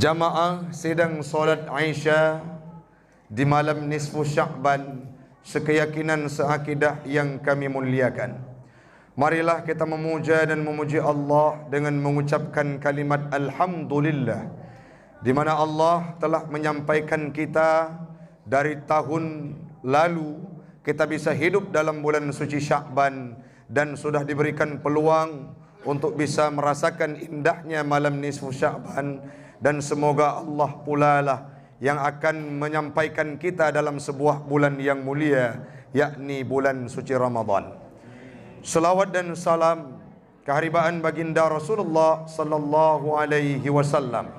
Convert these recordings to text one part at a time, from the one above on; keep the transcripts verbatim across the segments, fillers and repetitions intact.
Jamaah sidang salat Isya di malam nisfu Sya'ban, sekeyakinan seakidah yang kami muliakan. Marilah kita memuja dan memuji Allah dengan mengucapkan kalimat alhamdulillah, di mana Allah telah menyampaikan kita dari tahun lalu, kita bisa hidup dalam bulan suci Sya'ban dan sudah diberikan peluang untuk bisa merasakan indahnya malam nisfu Sya'ban, dan semoga Allah pulalah yang akan menyampaikan kita dalam sebuah bulan yang mulia, yakni bulan suci Ramadan. Selawat dan salam keharibaan baginda Rasulullah sallallahu alaihi wasallam,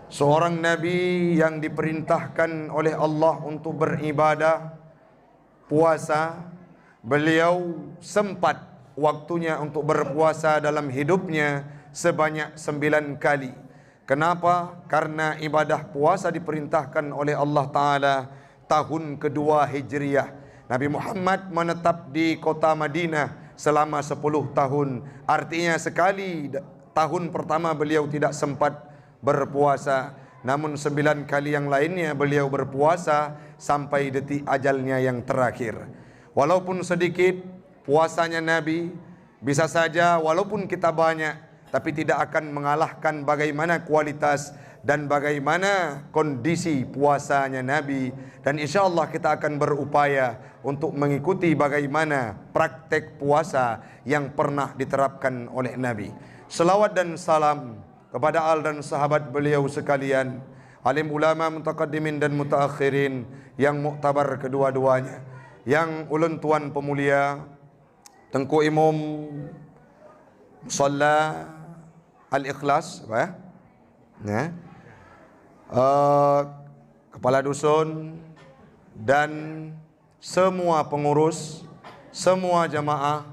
seorang nabi yang diperintahkan oleh Allah untuk beribadah puasa. Beliau sempat waktunya untuk berpuasa dalam hidupnya sebanyak sembilan kali. Kenapa? Karena ibadah puasa diperintahkan oleh Allah Ta'ala tahun kedua Hijriah. Nabi Muhammad menetap di kota Madinah selama sepuluh tahun. Artinya, sekali d-, tahun pertama beliau tidak sempat berpuasa, namun sembilan kali yang lainnya beliau berpuasa sampai detik ajalnya yang terakhir. Walaupun sedikit puasanya Nabi, bisa saja walaupun kita banyak, tapi tidak akan mengalahkan bagaimana kualitas dan bagaimana kondisi puasanya Nabi. Dan insya Allah kita akan berupaya untuk mengikuti bagaimana praktek puasa yang pernah diterapkan oleh Nabi. Selawat dan salam kepada al dan sahabat beliau sekalian, alim ulama mutaqaddimin dan mutaakhirin yang muktabar kedua-duanya, yang ulôn tuan peumulia, Teungku Imum Musalla Al-Ikhlas, apa ya? Ya. Eh, kepala dusun dan semua pengurus, semua jamaah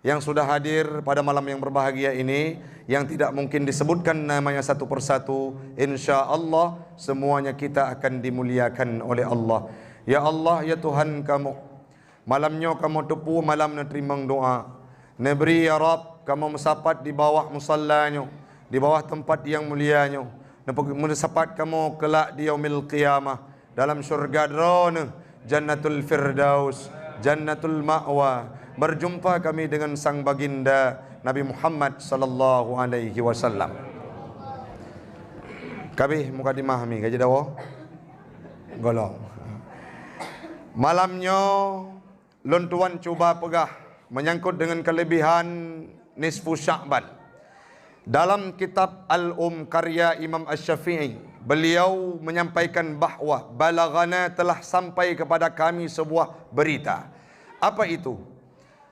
yang sudah hadir pada malam yang berbahagia ini, yang tidak mungkin disebutkan namanya satu persatu, insya Allah semuanya kita akan dimuliakan oleh Allah. Ya Allah, ya Tuhan kamoe, malam nyoe kamoe teupeu malam neuteurimong doa. Neubri, ya Rabb, kamoe meusapat di bawah musalla nyoe, di bawah teumpat nyang mulia nyoe. Neupeu-, meusapat kamoe keulak di Yaumil Qiyamah dalam syurga Droeneuh, Jannatul Firdaus, Jannatul Ma'wa. Berjumpa kami dengan Sang Baginda Nabi Muhammad sallallahu alaihi wasallam. Ka abéh mukadimah kami, ka jeuet dawa? Golom. Malam nyoe lôn tuan cuba peugah menyangkut dengan kelebihan nisfu Sya'ban. Dalam kitab Al-Um karya Imam Asy-Syafi'i, beliau menyampaikan bahwa balaghana, telah sampai kepada kami sebuah berita. Apa itu?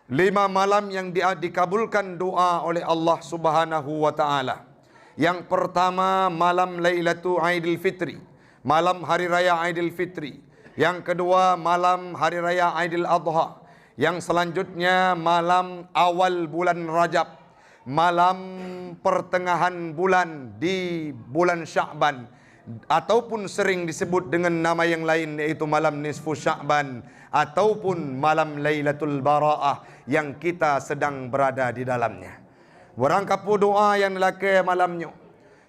Lima malam yang di-, dikabulkan doa oleh Allah Subhanahu wa Ta'ala. Yang pertama, malam Lailatul Aidil Fitri, malam Hari Raya Aidil Fitri. Yang kedua, malam Hari Raya Aidil Adha. Yang selanjutnya, malam awal bulan Rajab, malam pertengahan bulan di bulan Sya'ban, ataupun sering disebut dengan nama yang lain, yaitu malam nisfu Sya'ban ataupun malam Lailatul Bara'ah yang kita sedang berada di dalamnya. Barangkapeue doa nyang lakée malam nyoe,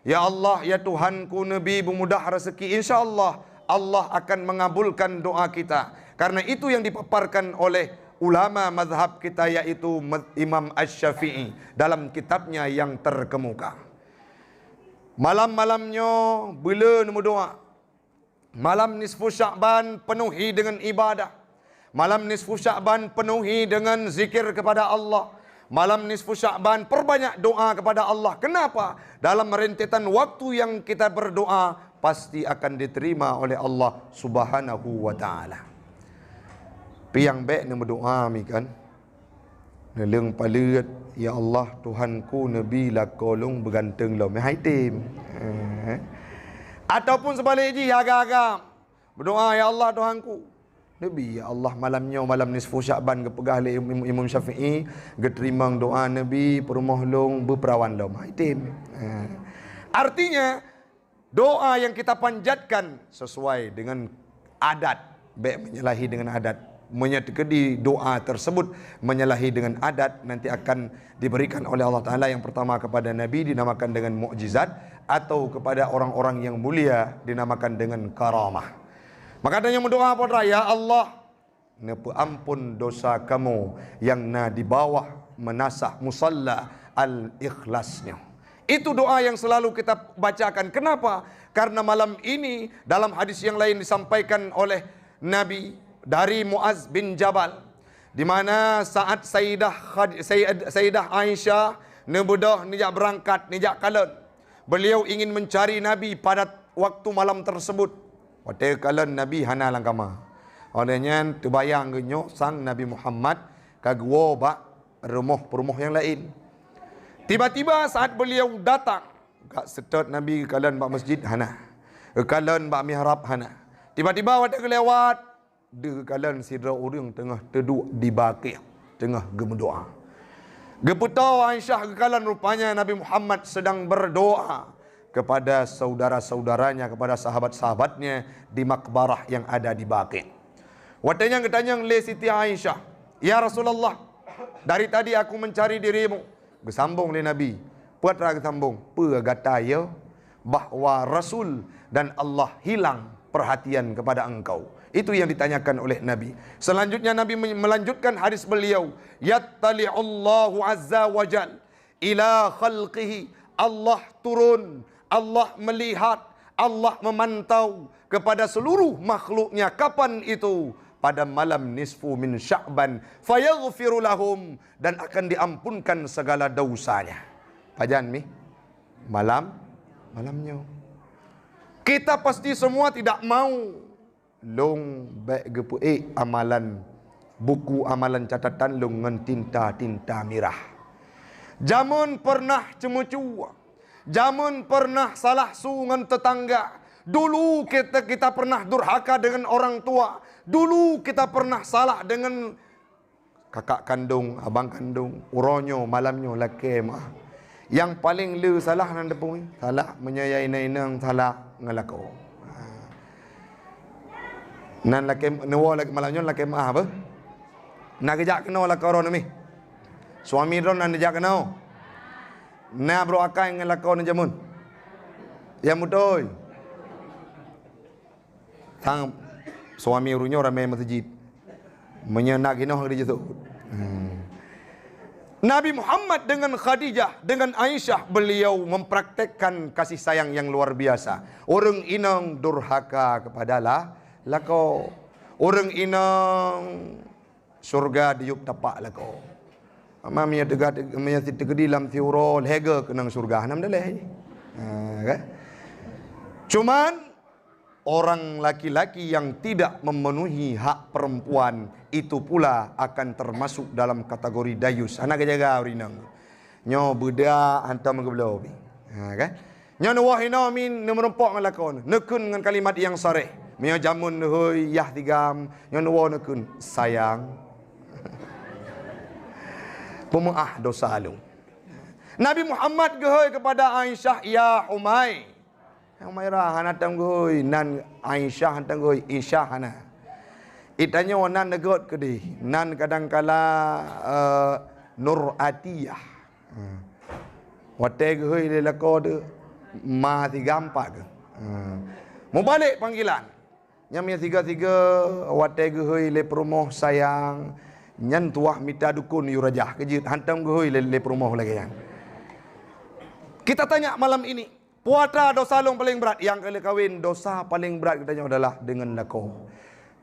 "Ya Allah, ya Tuhanku, neubi beumudah rezeki," insya Allah, Allah akan mengabulkan doa kita. Karena itu yang dipaparkan oleh ulama mazhab kita, yaitu maz-, Imam Asy-Syafi'i dalam kitabnya yang terkemuka. Malam-malam nyoe beu le neumeudoa. Malam nisfu Sya'ban penuhi dengan ibadah. Malam nisfu Sya'ban penuhi dengan zikir kepada Allah. Malam nisfu Sya'ban perbanyak doa kepada Allah. Kenapa? Dalam rentetan waktu yang kita berdoa, pasti akan diterima oleh Allah Subhanahu wa Ta'ala. Piang bék neumeudoa mi kan? Neuleueng paleuet, "Ya Allah, Tuhanku, neubi lakoe lôn beuganteung lom." Hai tem. Eh. Ataupun seubalik jih, agam-agam. Berdoa, "Ya Allah, Tuhanku, neubi, ya Allah, malam nyoe, malam nisfu Sya'ban geupeugah lé Im-, Im-, Imam Syafi'i, geuteurimong doa neubi, peurumoh lôn, beupeurawan lom." Hai tem. Eh. Artinya, doa yang kita panjatkan sesuai dengan adat, bék menyalahi dengan adat. Meunyoe teukeudi doa tersebut menyalahi dengan adat, nanti akan diberikan oleh Allah Ta'ala yang pertama kepada Nabi dinamakan dengan mukjizat, atau kepada orang-orang yang mulia dinamakan dengan karamah. Maka tanyoe meudoa, "Ya Allah, neupeuampon dosa kamoe nyang na di bawah meunasah musalla Al-Ikhlas nyoe." Itu doa yang selalu kita bacakan. Kenapa? Karena malam ini dalam hadis yang lain disampaikan oleh Nabi dari Muaz bin Jabal, di mana saat Sayyidah Khad-, Sayyid-, Sayyidah Aisyah neubeudôh neujak beurangkat, neujak kalon, beliau ingin mencari Nabi pada waktu malam tersebut. Watée kalon Nabi hana lam kama. Oleh nyan teubayang geuh nyoe sang Nabi Muhammad ka geuwoe bak rumoh-rumoh nyang laén. Tiba-tiba saat beliau datang, ka seutôt Nabi geukalon bak masjid hana. Geukalon bak mihrab hana. Tiba-tiba watée geulewat, deuh geukalon sidroe ureuëng teungoh teuduek di Baqi', teungoh geumeudoa. Geupeutoe Aisyah geukalon rupanya Nabi Muhammad sedang berdoa kepada saudara-saudaranya, kepada sahabat-sahabatnya di makbarah yang ada di Baqi'. Watée nyan geutanyong lé Siti Aisyah, "Ya Rasulullah, dari tadi aku mencari dirimu." Geusambong lé Nabi, "Peue atra geusambong? Peue gata yo bahwa Rasul dan Allah hilang perhatian kepada engkau?" Itu yang ditanyakan oleh Nabi. Selanjutnya Nabi men-, melanjutkan hadis beliau, "Yattali'ullahu azza wa jal ila khalqihi." Allah turun, Allah melihat, Allah memantau kepada seluruh makhluknya. Kapan itu? Pada malam nisfu min Sya'ban. Fayaghfiru lahum, dan akan diampunkan segala dosanya. Pajan mi? Malam, malam nyoe. Kita pasti semua tidak mau lôn bék geupeuék amalan, buku amalan catatan lôn ngon tinta-tinta mirah. Jameun pernah ceumeucue, jameun pernah salah su ngon teutangga. Dulu kita, kita pernah durhaka dengan orang tua. Dulu kita pernah salah dengan kakak kandong, abang kandong, uroe nyoe, malam nyoe lakée meuah. Nyang paleng le salah nan teupeue, salah meunyoe ya inong-inong salah ngon lakoe. Ha. Nan lakée neuwoe lakée malam nyoe lakée meuah beuh. Na geujak keunoe lakoe droeneuh mi. Suami droeneuh na geujak keunoe. Na brok akai ngon lakoe neuh jameun. Ya mutôi. Sang suami ureuëng nyoe ramé meuseujid. Meunyoe nak ginoh geujeuet. Hmm. Nabi Muhammad dengan Khadijah, dengan Aisyah, beliau mempraktekkan kasih sayang yang luar biasa. Ureuëng inong durhaka kepada la-, lakoe. Ureuëng inong syurga diyueb tapak lakoe. Ama meunyoe teuga, meunyoe sit teukeudi lam siuroe, lhée goe keunong syurga, hana meudaleh. Ha, kan? Cuman, orang laki-laki yang tidak memenuhi hak perempuan itu pula akan termasuk dalam kategori dayus. Hana geujaga ureuëng inong. Nyoe beudak hantom geubloe pih. Ha, kan? Nyoe neuwoe hinoe min neumeurumpok ngon lakoe, neukheun ngon kalimat nyang sareh. Meunyoe jameun neuhôi yah tigam, nyoe neuwoe neukheun, "Sayang, peumeu'ah dosa lôn." Nabi Muhammad geuhôi kepada Aisyah, "Ya Humay." Humairah hana tam geuhôi, nan Aisyah hana tam geuhôi, Isyah hana. Itanyoe nan neugöt keudeh, nan kadangkala, eh, Nur Atiyah. Hmm. Watée geuhôi lé lakoe teuh, ma siga empat geuh. Hmm. Mubalek panggilan. Nyang meunyoe siga-siga watée geuhôi lé peurumoh sayang, nyan tuwah mita dukun yue rajah keujeuet hantom geuhôi lé, lé peurumoh lagée nyan. Kita tanya malam ini, peue atra dosa lôn paleng brat? Nyang ka lheueh kawen, dosa paleng brat geutanyoe adalah deungon lakoe.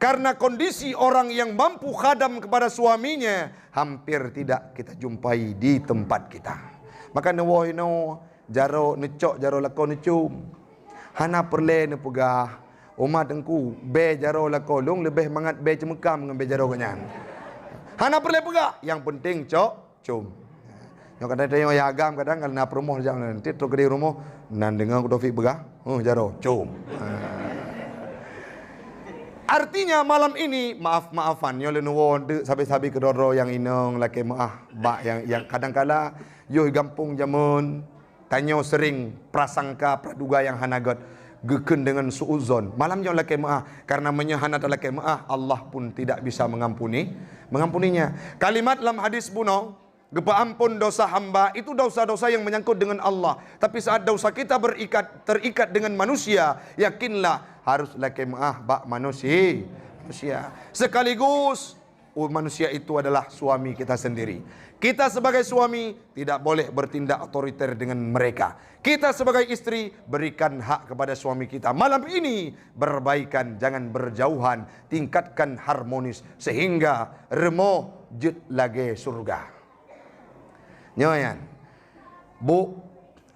Karena kondisi orang yang mampu khadam kepada suaminya hampir tidak kita jumpai di tempat kita. Maka neuwoe hinoe jaroe neucok jaroe lakoe neucom. Hana peureulée neupeugah, "Uma teungku, bée jaroe lakoe lôn leubeh mangat bée ceumeukam ngon bée jaroe geuh nyan." Hana peureulée peugah, nyang peunteng cok com. Nyoe kadang tanyoe ya agam kadang kalau na peurumoh jak nanti trok keudeh rumoh nan deungoe Taufik peugah, "Huh, jaroe com." Ha. Artinya malam ini maaf-maafan nyoe lôn woe deuk sabe-sabe keudroe-droe nyang inong lakée meu'ah bak nyang, nyang kadangkala yoh gampông jameun tanyoe sering prasangka praduga nyang hana gét geukheun deungon suuzon. Malam nyoe lakée meu'ah karena meunyoe hana talakée meu'ah Allah pun tidak bisa mengampuni, mengampuninya. Kalimat lam hadis bunoe Geupeuampon dosa hamba itu dosa-dosa yang menyangkut dengan Allah. Tapi saat dosa kita berikat, terikat dengan manusia, yakinlah harus lakée meuáh bak manusia. Manusia. Sekaligus, oh, manusia itu adalah suami kita sendiri. Kita sebagai suami tidak boleh bertindak otoriter dengan mereka. Kita sebagai istri, berikan hak kepada suami kita. Malam ini, berbaikan, jangan berjauhan, tingkatkan harmonis sehingga rumoh jeuet lagée syurga. Nyoe nyan, bu,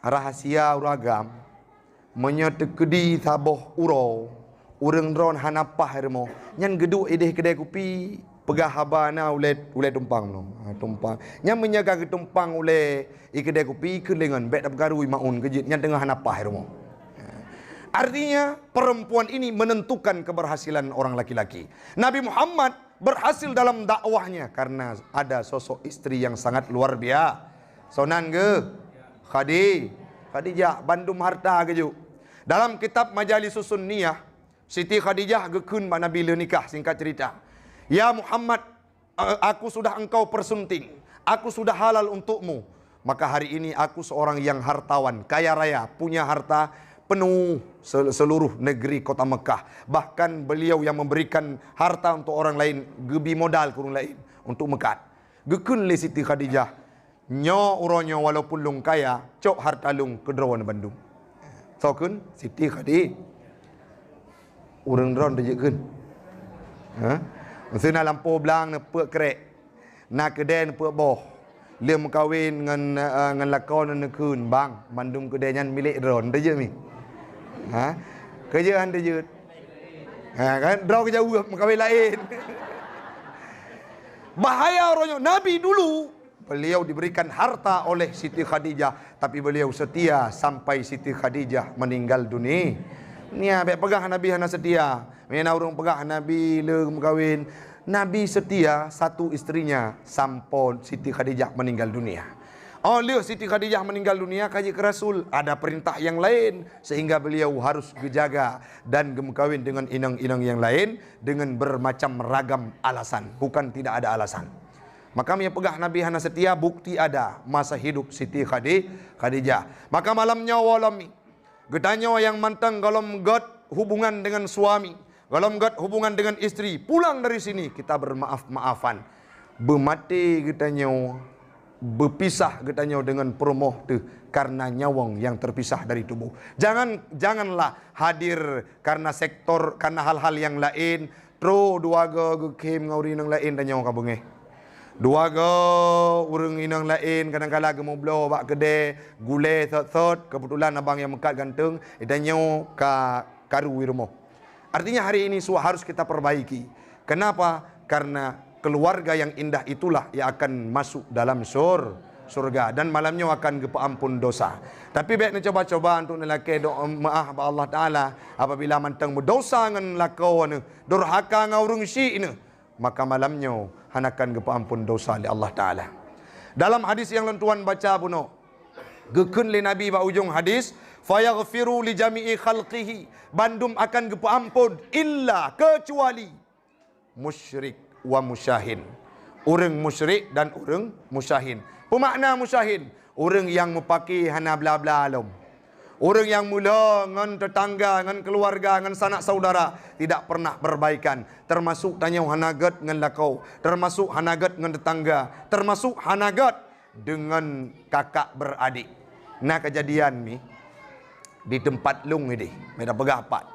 rahasia ureuëng agam, meunyoe teukeudi saboh uroe, ureuëng droe hana paih rumoh, nyan geuduek ideh keudée kupi, peugah haba na ulée, ulée tumpang lom. Ha, tumpang. Nyan meunyoe ka geutumpang ulée i keudée kupi, keu lé ngon bék tapeukaru i maun keujeuet, nyan teungoh hana paih rumoh. Artinya, perempuan ini menentukan keberhasilan orang laki-laki. Nabi Muhammad berhasil dalam dakwahnya karena ada sosok istri yang sangat luar biasa. Sonan geuh, Khadi-, Khadijah, bandum harta geuju. Dalam kitab Majalisus Sunniyah, Siti Khadijah geukheun bak Nabi lheueh nikah, singkat cerita, "Ya Muhammad, eh, aku sudah engkau persunting, aku sudah halal untukmu. Maka hari ini aku seorang yang hartawan, kaya raya, punya harta penuh se-, seluruh negeri kota Mekah. Bahkan beliau yang memberikan harta untuk orang lain, geubi modal keu ureuëng lain untuk meukat." Geukheun lé Siti Khadijah, "Nyoe uroe nyoe walaupun lôn kaya, cok harta lôn keu droeneuh bandum." Soe kheun? Siti Khadi-, ureuëng droeneuh jeuet kheun. Ha? Meuseu na lampôh blang neupeuet krek, na keudée neupeuet boh. Lheueh meukawen ngon, eh, ngon lakoe neukheun, "Bang, mandum keudée nyan milék droeneuh." Jeuet mi? Ha? Keujeuet han jeuet? Ha, kan? Droe geujaweueb meukawen laén. Bahaya uroe nyoe. Nabi dulu, beliau diberikan harta oleh Siti Khadijah, tapi beliau setia sampai Siti Khadijah meninggal dunia. Nia bék peugah Nabi hana setia. Meunyoe na ureuëng peugah Nabi le meukawen, Nabi setia satu istrinya sampoe Siti Khadijah meninggal dunia. Oh, lheueh Siti Khadijah meninggal dunia, ka jeuet keu Rasul, ada perintah yang lain, sehingga beliau harus geujaga dan geumeukawen dengan inong-inong yang lain dengan bermacam ragam alasan. Bukan tidak ada alasan. Maka meunyoe peugah Nabi hana setia, bukti ada masa hidup Siti Khadi-, Khadijah. Maka malam nyoe, walami, geutanyoe nyang mantong gohlom gét hubungan dengan suami, gohlom gét hubungan dengan istri, pulang dari sini kita bermaaf-maafan. Beumaté geutanyoe, beupisah geutanyoe dengan peurumoh teuh karena nyawöng yang terpisah dari tubuh. Jangan, janganlah hadir karena sektor, karena hal-hal yang lain, trok dua go geukhém ngon ureuëng inong laén, tanyoe ka beungéh. Dua go ureuëng inong laén kadang kala geumeubloe bak keudée, gulée sot-sot, keubeutulan abang nyang meukat ganteng, tanyoe ka karu i rumoh. Artinya hari ini su-, harus kita perbaiki. Kenapa? Karena keluarga yang indah itulah yang akan masuk dalam sur-, surga dan malam nyoe akan geupeuampon dosa. Tapi bék neucoba-coba untuk neulakée doa meuáh bak Allah Taala apabila mantong meudosa ngon lakoe neuh, durhaka ngon ureuëng syik neuh, maka malam nyoe hana akan geupeuampon dosa lé Allah Taala. Dalam hadis nyang lôn tuan baca bunoe, geukheun lé Nabi bak ujong hadis, "Fayaghfiru li jami'i khalqihi," bandum akan geupeuampon, "illa," kecuali, "musyrik wa musyahin," ureuëng musyrik dan ureuëng musyahin. Peumakna musyahin? Ureuëng nyang meupaké hana bla-bla lom. Ureuëng nyang meulo ngon teutangga, ngon keuluwarga, ngon sanak saudara, tidak pernah berbaikan. Teumasok tanyoe hana gét ngon lakoe, teumasok hana gét ngon teutangga, teumasok hana gét deungon kakak beuradék. Na keujadian mi di teumpat lôn idéh, meuda peugah pat.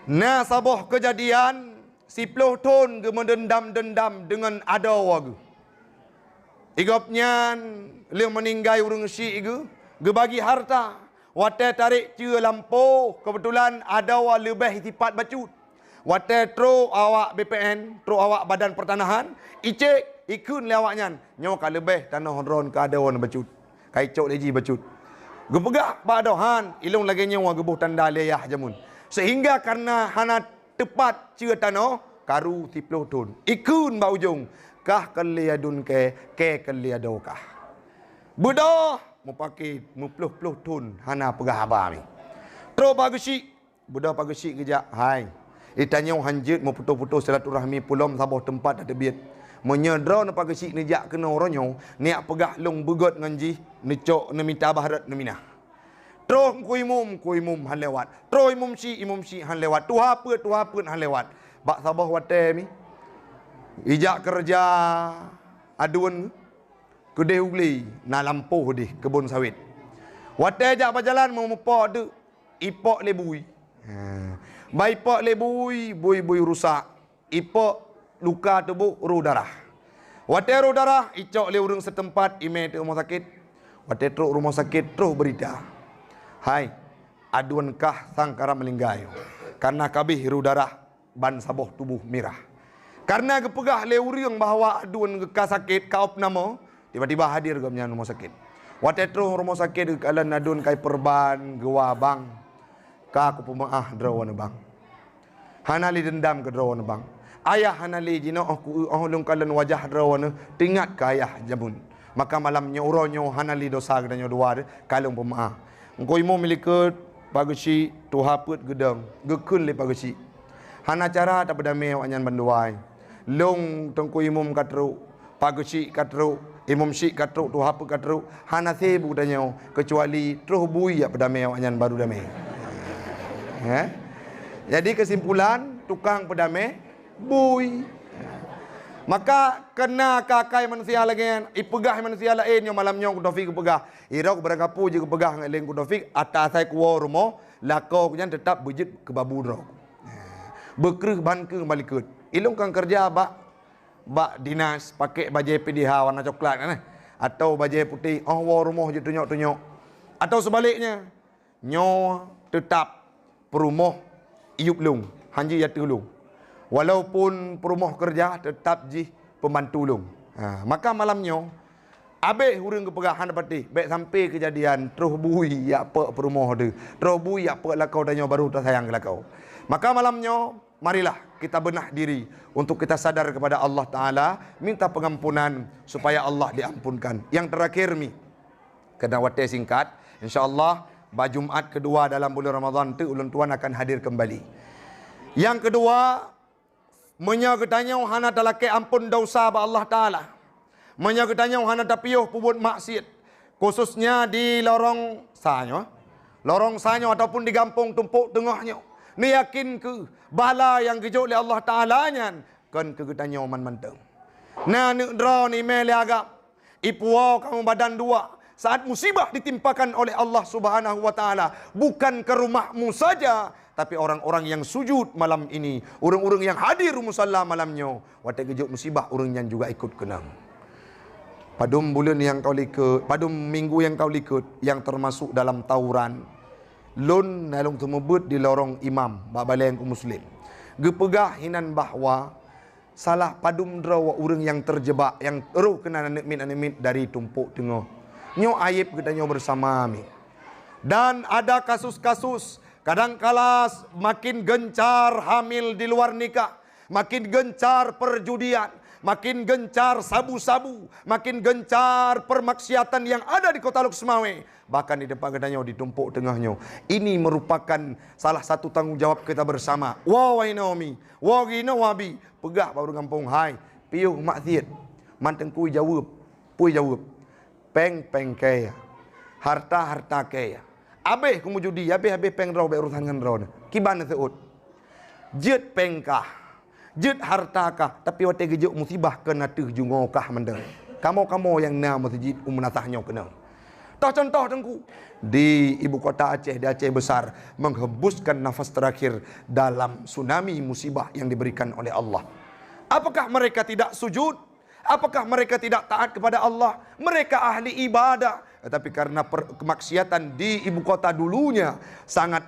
Na saboh keujadian, siploh thon geumeudeundam-deundam deungon adoe geuh. Di gobnyan lheueh meuninggai ureuëng syik geuh, geubagi harta. Watée tarék ceue lampôh, keubeutulan adoe leubeh sipat bacut. Watée trok awak B P N, trok awak Badan Pertanahan, icék, ikheun lé awaknyan, "Nyoe ka leubeh tanoh droen keu adoe bacut. Ka icok lé jih bacut." Geupeugah bak adoe, "Han, ilôn lagée nyoe geuboh tanda lé yah jameun." Sehingga kareuna hana teupat ceue tanoh, karu siploh thon. Ikheun bak ujong, "Kah kon lé aduen kée, kée kon lé adoe kah." Beudôh meupaké meuploh-ploh thon hana peugah haba mi. Trok bak geusyik, beudôh bak geusyik geujak, "Hai, Di tanyoe hanjeuet meuputôh-putôh silaturahmi, pulom saboh teumpat tateubiet. Meunyoe droeneuh pageusik neujak keunoe uroe nyoe, neujak peugah lôn beugöt ngon jih, neucok, neumita bah rot, neuminah. Troh Teungku Imum, Teungku Imum han lewat. Troh Imum Syik, Imum Syik han lewat. Tuha peuet, tuha peuet han lewat. Bak saboh watèe mi, ijak keureuja aduen keudeh u glé, na lampôh deh keubon sawét. Watèe jak bak jalan, meumupok deuk, ipok lé bui. Ha. Bah ipok lé bui, bui-bui rusak. Ipok luka tuboh, roh darah. Watèe roh darah, icok lé ureueng seuteumpat, imè teuk rumoh sakét. Watèe trok rumoh sakét, troh beurita, "Hai, aduen kah sang karab meuninggai, kareuna ka abéh roh darah ban saboh tuboh mirah." Kareuna geupeugah lé ureueng bahwa aduen geuh ka sakét, ka opname, tiba-tiba hadir gobnyan rumoh sakét. Watèe troh rumoh sakét, geukalon aduen ka ipeureuban, geuwa, "Bang, ka kupeumeu'ah droeneuh, Bang. Hana lé deundam keu droeneuh, Bang. Ayah hana lé jinoe, 'oh ku-, 'oh lôn kalon wajah droeneuh, teuingat keu ayah jameun. Maka malam nyoe, uroe nyoe hana lé dosa geutanyoe dua, ka lôn peumeu'ah.'" Teungku Imum likot, pageusik, tuha peuet geudong, geukheun lé pageusik. Hana cara tapeudamé awaknyan bandua. Lôn Teungku Imum ka trok, pageusik ka trok, Imum Syik ka trok, tuha peuet ka trok, hana sé bu tanyoe, keucuali troh bui jak peudamé awaknyan baru damé. Eh? Jadi keusimpulan, tukang peudamé bui. Maka keuna keu akai manusia lagèe nyan, ipeugah manusia laén nyoe malam nyoe Teungku Taufik geupeugah. Irok beurangkapeue jeuet geupeugah ngon lé Teungku Taufik, ata asai kuwoe rumoh, lakoe nyan teutap beujeuet keu babu droe. Beukreueh ban keuh bak likot. Ilôn kan keureuja bak bak dinas, pakèk bajèe P D H warna coklat nyan, eh, atau bajèe putéh, 'oh woe rumoh jeuet tunyok-tunyok. Atau seubaleknya, nyoe teutap peurumoh iyup lôn, hanjeuet ateueh lôn. Walaupun peurumoh keureuja, teutap jih peumbantu lôn. Ha, maka malam nyoe, abéh ureueng geupeugah hana patéh, bèk sampai keujadian troh bui jak pok peurumoh teuh, troh bui jak pok lakoe tanyoe baru tasayang keu lakoe. Maka malam nyoe, marilah kita benahi diri untuk kita sadar kepada Allah Taala, minta pengampunan supaya Allah diampunkan. Yang terakhir mi, karena watèe singkat, insya Allah, bak Jumat keudua dalam buleuen Ramadhan tu ulôn tuan akan hadir kembali. Yang kedua, meunyoe geutanyoe hana talakèe ampôn dosa bak Allah Taala, meunyoe geutanyoe hana tapiôh peubuet maksiat, khususnya di lorong sa nyoe, lorong sa nyoe ataupun di gampông Tumpôk Teungoh nyoe, neuyakin kheueh bala nyang geujok lé Allah Taala nyan kon keu geutanyoe man mantong. Na aneuk droeneuh imè lé agam, ipuwoe kamoe badan dua saat musibah ditimpakan oleh Allah Subhanahu wa Taala, bukan ke rumahmu saja, tapi orang-orang yang sujud malam ini, ureueng-ureueng yang hadir musalla malam nyoe, watèe geujok musibah ureueng nyan juga ikut keunong. Padum buleuen nyang ka likot, padum minggu nyang ka likot, yang termasuk dalam tawuran, lôn na lôn seumeubeuet di lorong imam bak balèe Teungku Muslim. Geupeugah hinan bahwa salah padum droe ureueng nyang terjebak, nyang roh keunan aneuk miet-aneuk miet dari Tumpôk Teungoh. Nyoe aéb geutanyoe bersama mi. Dan ada kasus-kasus, kadangkala makin gencar hamil di luar nikah, makin gencar perjudian, makin gencar sabu-sabu, makin gencar permaksiatan yang ada di Kota Lhokseumawe, bahkan di teumpat geutanyoe di Tumpôk Teungoh nyoe. Ini merupakan salah satu tanggung jawab kita bersama. Woe inoe mi, woe inoe abi, peugah bak ureueng gampông, "Hai, piôh maksiet, man Teungku jaweueb, peue jaweueb? Péng-péng kèe, harta-harta kèe. Abéh keu meujudi, abéh-abéh péng droe bèk urosan ngon droeneuh. Kiban neuseuôt. Jeuet péng kah, jeuet harta kah, tapi watèe geujok musibah kon ateueh jungoe kah mantong. Kamoe-kamoe nyang na meuseujid u Meunasah nyoe keunong." Toh contoh Teungku, di ibu kota Aceh, di Aceh Besar, menghembuskan nafas terakhir dalam tsunami musibah yang diberikan oleh Allah. Apakah mereka tidak sujud? Apakah mereka tidak taat kepada Allah? Mereka ahli ibadah. Tetapi karena per-, kemaksiatan di ibu kota dulunya sangat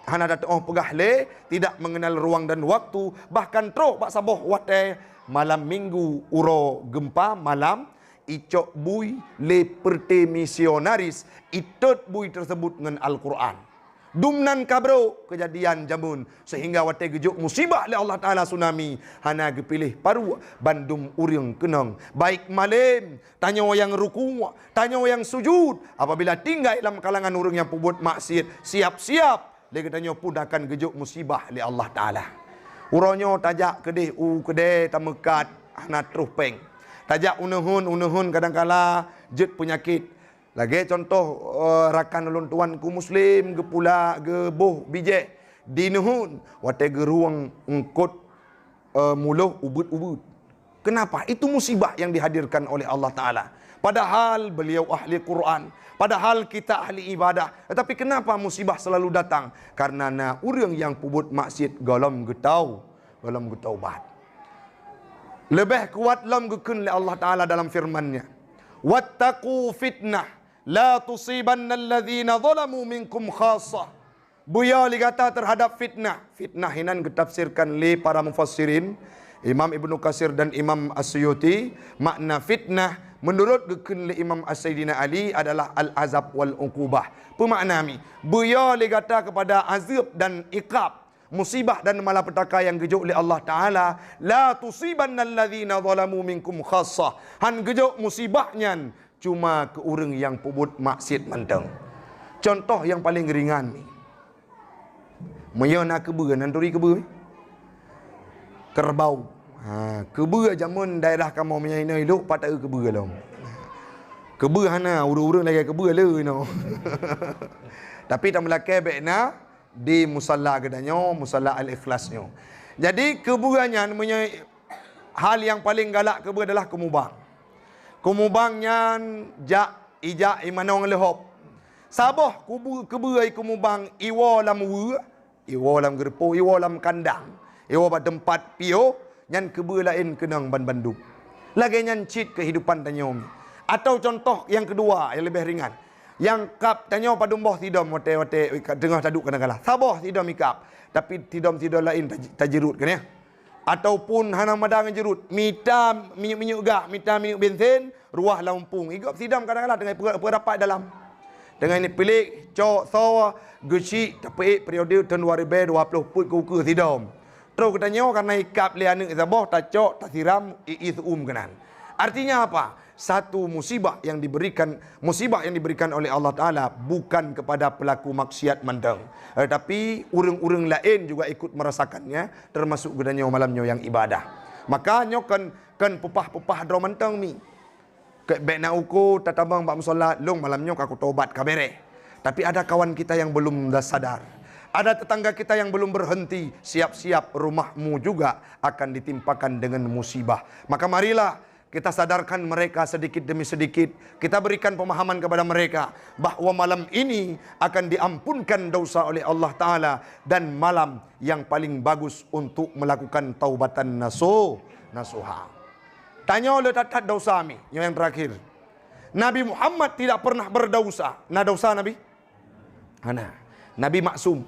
hana tatu'oh peugah lé, tidak mengenal ruang dan waktu, bahkan trok bak saboh watèe malam minggu uroe gempa malam, icok bui lé peureté misionaris, itot bui teusebut ngon Al-Qur'an. Dum nan ka brok keujadian jameun, seuhingga watèe geujok musibah lé Allah Taala tsunami, hana geupiléh paruek, bandum ureueng keunong, baik malém, tanyoe nyang rukuk, tanyoe nyang sujud. Apabila tinggai lam kalangan ureueng nyang peubuet maksiet, siap-siap lé geutanyoe pun akan geujok musibah lé Allah Taala. Uroe nyoe tajak keudeh u keudè tameukat hana troh péng. Tajak u neuheun, u neuheun kadangkala jeuet peunyakét. Lagée cuntoh, eh, rakan ulôn tuanku muslim geupula geuboh bijéh di neuheun watée geurueng eungkot, eh, muloh ubeuet-ubeuet. Kenapa? Itu musibah yang dihadirkan oleh Allah Taala. Padahal beliau ahli Quran, padahal kita ahli ibadah. Tetapi kenapa musibah selalu datang? Karena na ureuëng nyang peubuet maksiat gohlom geutau, gohlom geutaubat. Leubeh kuat lom geukheun lé Allah Taala dalam firman-Nya, "Wattaqu fitnah la tusibannal ladzina zalamu minkum khassah." Beuyo lé gata terhadap fitnah. Fitnah inan geutafsirkan lé para mufassirin, Imam Ibnu Katsir dan Imam As-Suyuti, makna fitnah menurut geukheun lé Imam As-Sayyidina Ali adalah al-azab wal uqubah. Peumakna mi, beuyo lé gata kepada azab dan iqab, musibah dan malapetaka nyang geujok lé Allah Taala, "La tusibannal ladzina zalamu minkum khassah." Han geujok musibah nyan cuma keu ureuëng nyang peubuet maksiat mantong. Cuntoh nyang paleng ringan ni. Meunyoe na keubeue, nan turi keubeue? Kerbau. Ha, keubeue jameun daerah kamoe meunyoe inoe ilok pat taeu keubeue lom. Keubeue hana, ureuëng-ureuëng lagée keubeue le inoe. Tapi tameulakée bék na di musala geutanyoe, musala Al-Ikhlas nyoe. Jadi keubeue nyan meunyoe hal nyang paleng galak keubeue adalah keumubang. Keumubang nyan jak, ijak imanong leuhob. Saboh kubu-, keubeue keumubang iwoe lam weue, iwoe lam geureupoh, iwoe lam kandang, iwoe bak teumpat piôh, nyan keubeue laén keunong ban bandum. Lagée nyan cit keuhidupan tanyoe. Atawa cuntoh nyang keudua nyang leubeh ringan, nyang kab tanyoe padum boh sidom watée-watée teungoh taduek kadangkala. Saboh sidom ikab, tapi sidom-sidom laén taj-, tajeurot kan ya. Ataupun hana mada ngon jeurot, mita minyeuk-minyeuk gah, mita minyeuk bensin, ruah lam umpung. Igob sidom kadang-kadang teungoh peu-, peurapat dalam. Teungoh ni pilék, cok, soe, geuchik, tapeuék periode thon dua ribèe dua ploh peuet keu ukeue sidom. Troh geutanyoe kareuna ikab lé aneuk saboh, tacok, tasiram, ié seu-uem keunan. Artinya apa? Satu musibah yang diberikan, musibah yang diberikan oleh Allah Taala bukan kepada pelaku maksiat mantong, tetapi ureuëng-ureuëng laén juga ikut merasakannya, termasuk geutanyoe malam nyoe nyang ibadah. Maka nyoe kon, kon peupah-peupah droe mantong mi. Keu bék na uko tatamong bak musala, lôn malam nyoe ka kutobat ka béréh. Tapi ada kawan kita yang belum sadar. Ada tetangga kita yang belum berhenti, siap-siap rumahmu juga akan ditimpakan dengan musibah. Maka marilah kita sadarkan mereka sedikit demi sedikit, kita berikan pemahaman kepada mereka bahwa malam ini akan diampunkan dosa oleh Allah Taala dan malam yang paling bagus untuk melakukan taubatan naso-, nasuha. Tanyoe le that-that dosa mi, nyoe nyang terakhir. Nabi Muhammad tidak pernah berdosa. Na dosa Nabi? Hana. Nabi maksum.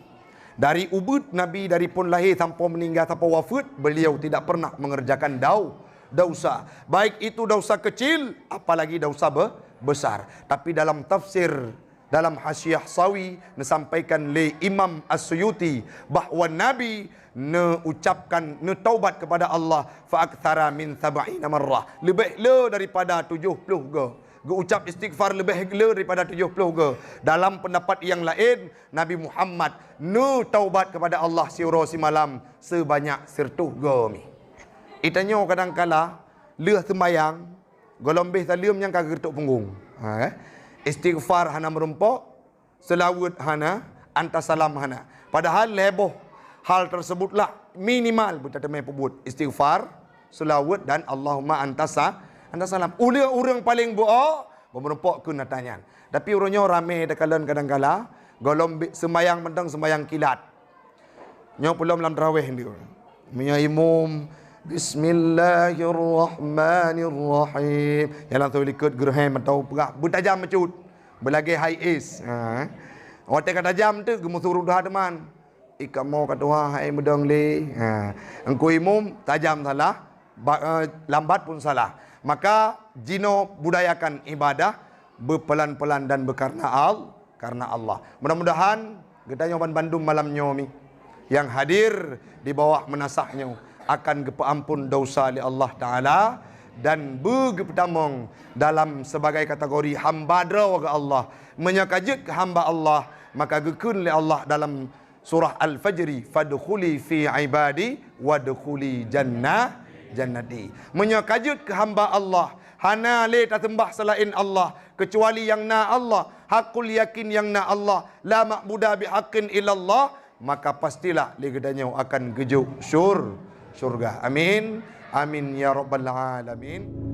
Dari ubeuet Nabi, dari phon lahé sampoe meuninggai, sampoe wafeuet, beliau tidak pernah mengerjakan dau-, dosa. Baik itu dosa kecil, apalagi dosa be-, besar. Tapi dalam tafsir, dalam Hasyiah Sawi, neusampaikan lé Imam As-Suyuti bahwa Nabi neuucapkan, neutaubat kepada Allah, fa aktsara min sab'ina marrah. Leubeh le daripada tujoh ploh go. Geuucap istighfar leubeh le daripada tujoh ploh go. Dalam pendapat yang laén, Nabi Muhammad neutaubat kepada Allah siuroe simalam sebanyak siratoh go mi. Itanyoe kadangkala lheueh seumbayang, gohlom béh saleuem nyang ka geureutôk punggong. Ha, eh? Istighfar hana meurumpok, seulaweuet hana, anta salam hana. Padahal lhèe boh hal tersebutlah minimal beutateumé peubuet, istighfar, seulaweuet dan Allahumma anta sa-, anta salam. Ulèe ureuëng paleng beuo, beumeurumpok keu natan nyan. Tapi uroe nyoe ramé takalon kadangkala, gohlom bi-, seumbayang mantong seumbayang kilat. Nyoe peulom lam tarawéh nyoe. Meunyoe imum, "Bismillahirrahmanirrahim." Nyan langsung likot geureuhem atau peugah beutajam bacut. Beulagée hai es. Ha. Watée ka tajam teuk geumeusuruh tuha teuma. Ikamoe ka tuha hai meudong lé. Ha. Engku imum tajam salah, ba-, eh, lambat pun salah. Maka jinoe budayakan ibadah beupelan-pelan dan beukarna Al-, karna Allah. Mudah-mudahan geutanyoe ban bandum malam nyoe mi nyang hadir di bawah meunasah nyoe akan geupeuampon dosa lé Allah Taala dan beugeupeutamong dalam sebagai kategori hamba droe keu Allah. Meunyoe ka jeuet keu hamba Allah, maka geukheun lé Allah dalam Surah Al-Fajri, "Fadkhuli fi ibadi wadkhuli jannah, jannati." Meunyoe ka jeuet keu hamba Allah, hana lé taseumbah seulaén Allah, keucuali nyang na Allah, haqqul yakin nyang na Allah, la ma'buda bihaqqin illallah, maka pastilah lé geutanyoe akan geujok syur-, syurga. Amin. Amin ya rabbal alamin.